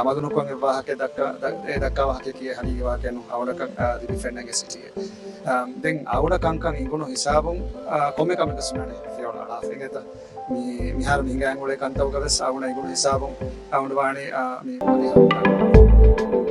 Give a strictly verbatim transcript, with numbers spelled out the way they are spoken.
އަމަލުނުކޮށް އެ ވާހަކަ ދައްކާ، ދަ-، އެ ދައްކާ ވާހަކައަކީ ހަގީގީ ވާހަކައެއް ނޫން. އަޅުގަނޑަކަށް، އާ، ލިބިފެންނަން އެ ސިޓީއެއް. އާ، ދެން އަޅުގަނޑަށް ކަންކަން އިނގުނު ހިސާބުން، އާ، ކޮންމެ ކަމެއް ވެސް މި އަނެއް ފިޔަވަޅު އަޅާފަ އިނގޭތަ؟ މި-، މިހާރު މި ހިނގައިގެން އުޅޭ ކަންތައް ވެސް އަޅުގަނޑަށް އިނގުނު ހިސާބުން އަޅުގަނޑު ވާނީ، އާ، މި މުދި ހަމަ.